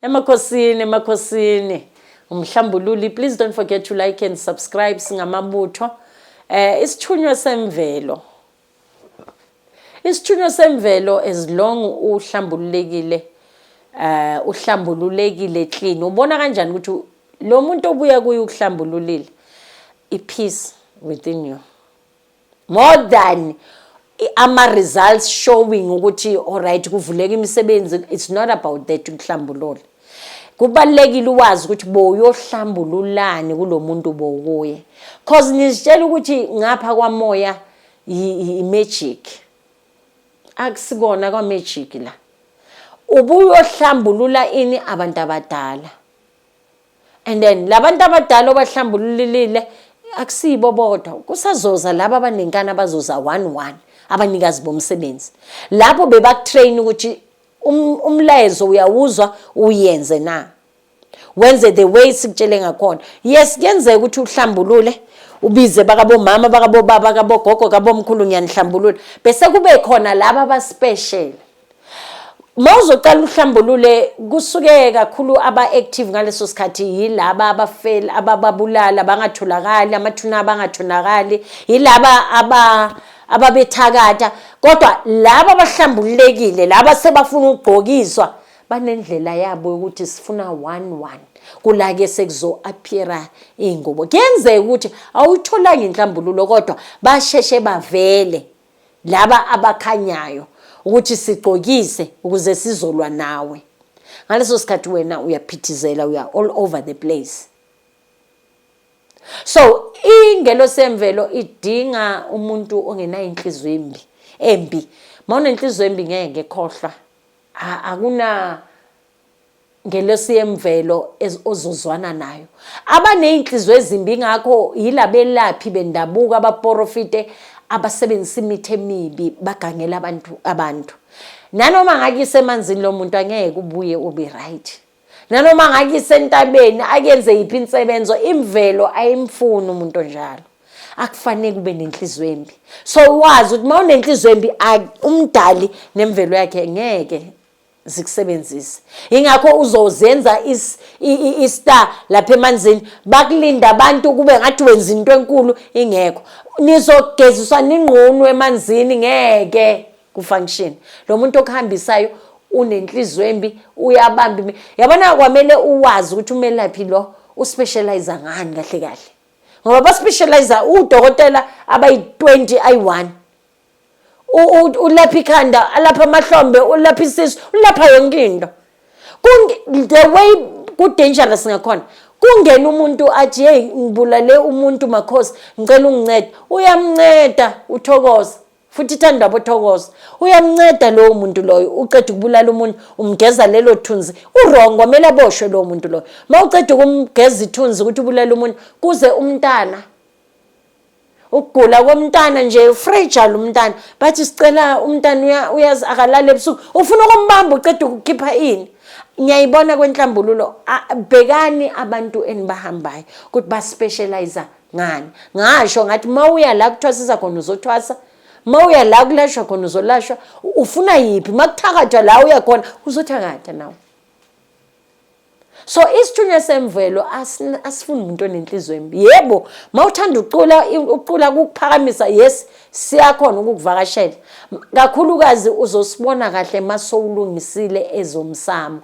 Emakhosini, emakhosini. Umhlambululi, please don't forget to like and subscribe singamabutho. Isithunywa semvelo. Isithunywa semvelo as long uhlambululekile, uhlambululekile clean. Ubona kanjani ukuthi lo muntu obuya kuye ukuhlambululile? I-peace within you. More than ama-results showing ukuthi alright, kuvuleka imisebenzi. It's not about that. Ukuhlambulula kubalulekile, uwazi ukuthi bowuyohlambululani kulo muntu bowukuye, 'cause nizitshela ukuthi ngapha kwamoya i-magic. Akusikona kwa-magic la. Ubuyohlambulula ini? Abantu abadala. And then labantu abadala obahlambululile akusibo bodwa, kusazoza laba abanenkani, abazoza one one, abanikazi bomsebenzi lapho bebakutrain ukuthi umlayezo uyawuzwa, uyenze na, wenze the way sikutshele ngakhona. Yes, kuyenzeka ukuthi uhlambulule, ubize bakabomama, bakabobaba, bakabogogo, kabomkhulu, "Ngiyanihlambulula," bese kube khona laba abaspecial. Mawuzoqala uhlambulule, kusuke kakhulu aba-active ngaleso sikhathi yilaba abafela, abababulala bangatholakali, amathuna abangatholakali, yilaba ababethakatha. Kodwa laba abahlambululekile, laba sebafuna ukugqokiswa, banendlela yabo yokuthi sifuna one one. Kula-ke sekuzo-appeara iy'ngubo. Kuyenzeka ukuthi awuyitholanga inhlambululo, kodwa basheshe bavele laba abakhanyayo ukuthi sigqokise ukuze sizolwa nawe. Ngaleso sikhathi wena uyaphithizela, uya all over the place. So ingelosi yemvelo idinga umuntu ongenayo inhliziyo embi. Uma unenhliziyo embi, ngeke, khohlwa, akuna ngelosi yemvelo ozozwana nayo. Abaney'nhliziyo ezimbi ngakho yilabelaphi bendabuko, abaporofite abasebenzisa imithi emibi, bagangela abantu. Nanoma ngakuyise emanzini, lo muntu angeke ubuye ube right. Nanoma ngakuyise entabeni, akuyenze yiphi insebenzo, imvelo ayimfuni umuntu onjalo. Akufanele ube nenhliziyo embi. So wazi ukuthi uma unenhliziyo embi, umdali nemvelo yakhe ngeke zikusebenzise. Ingakho uzozenza i-star lapha emanzini, bakulinda abantu, kube ngathi wenza into enkulu, ingekho. Nizogeziswa ninqunu emanzini, ngeke kufunction. Lo muntu okuhambisayo unenhliziyo embi, uyabamba. Yabona, kwamele uwazi ukuthi umelaphi lo uspecialize ngani kahle kahle, ngoba baspecialize udokotela abayi-20 ayi-1. Ulapha ikhanda, alapha amahlombe, ulapha isisu, ulapha yonke into. The way ku-dangerous ngakhona, kungena umuntu athi, "Hey, ngibulale umuntu, makhosi, ngicela ungincede." Uyamnceda, uthokoza futhi, ithanda abothokoza. Uyamnceda lowo muntu loyo, uceda ukubulala umuntu, umgeza lelo thunzi. U-wrong, kwamele aboshwe lowo muntu loyo. Ma uceda ukumgeza ithunzi ukuthi ubulale umuntu, kuze umntana, ukugula komntana nje, fragile umntana, bathi sicela umntana, uyazi akalala ebusuku, ufuna ukumbamba, uceda ukukhipha ini. Ngiyayibona kwenhlambululo. Bhekani abantu enibahambayo ukuthi baspecialize ngani. Ngasho ngathi uma uya la kuthwasisa khona, uzothwasa. Uma uya la kulashwa khona, uzolashwa. Ufuna yiphi? Uma kuthakathwa la uya khona, uzothakatha nawe. So isithunywa semvelo asifuni umuntu onenhliziyo embi. Yebo, mawuthanda ucula, ucula kukuphakamisa, yes, siyakhona ukukuvakashela. Kakhulukazi uzosibona kahle masowulungisile ezomsamo.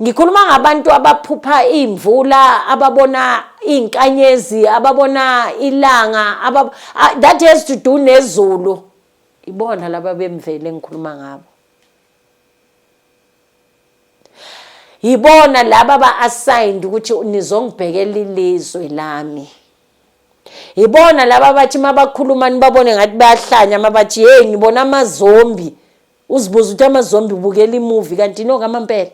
Ngikhuluma ngabantu abaphupha imvula, ababona iy'nkanyezi, ababona ilanga, that has to do nezulu. Ibona laba bemvelo engikhuluma ngabo. Yibona laba ba-assigned ukuthi nizongibhekela ilizwe lami. Yibona laba bathi mabakhuluma nibabone ngathi bayahlanya, mabathi, "Hey, ngibona amazombi," uzibuza ukuthi amazombi, ubukela imovie, kanti no, kamampela.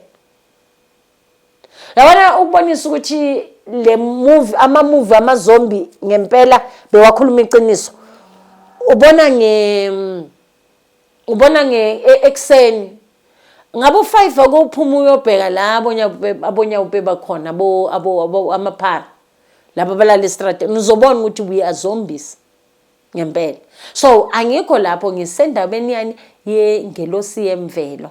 Yabona, ukubonisa ukuthi le movie, ama-movie amazombi ngempela bewakhuluma iqiniso, ubona nge ekuseni ngabe u5 akophuma uyobheka la abonyawupe bakhona, abo amaphara laba abalala estradeni, uzobona ukuthi we are zombies ngempela. So angikho lapho, ngisendabeni yani yengelosi yemvelo.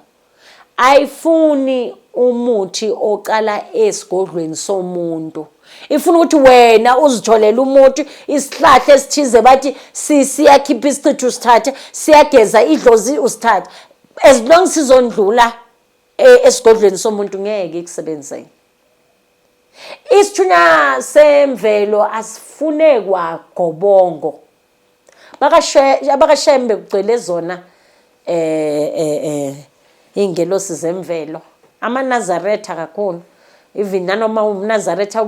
Ayifuni. Umuthi ocala esigodlweni somuntu. Ifuna ukuthi wena uzitholele umuthi, isihlahla esithize bathi siyakhipha isichitho usithathe, siyageza idlozi usithathe. As long sizondlula esigodlweni somuntu ngeke ikusebenzele. Isithunywa semvelo asifune kwagobongo. Abakashembe kugcwele zona iy'ngelosi zemvelo. AmaNazaretha kakhulu. Even nanoma umNazaretha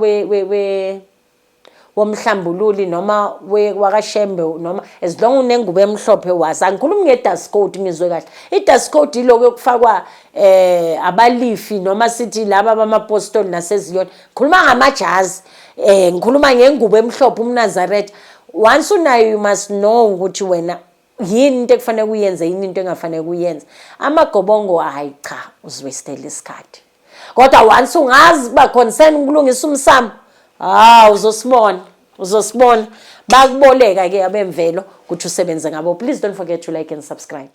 womhlambululi noma wakaShembe noma as long unengubo emhlophe wazi. Angikhulumi nge-dust coat, ngizwe kahle. I-dust coat yiloko yokufakwa abalifi noma sithi laba bamapostoli naseZiyoni. Ngikhuluma ngamajazi, ngikhuluma ngengubo emhlophe umNazaretha. Once unayo you must know ukuthi wena yini into ekufanele uyenze, yini into engafanele uyenze. Amagobongo hayi cha, uziwastela isikhathi. Kodwa once ungazi kuba concern ukulungisa umsamo, uzosibona, uzosibona. Bakuboleka ke abemvelo ukuthi usebenze ngabo. Please don't forget to like and subscribe.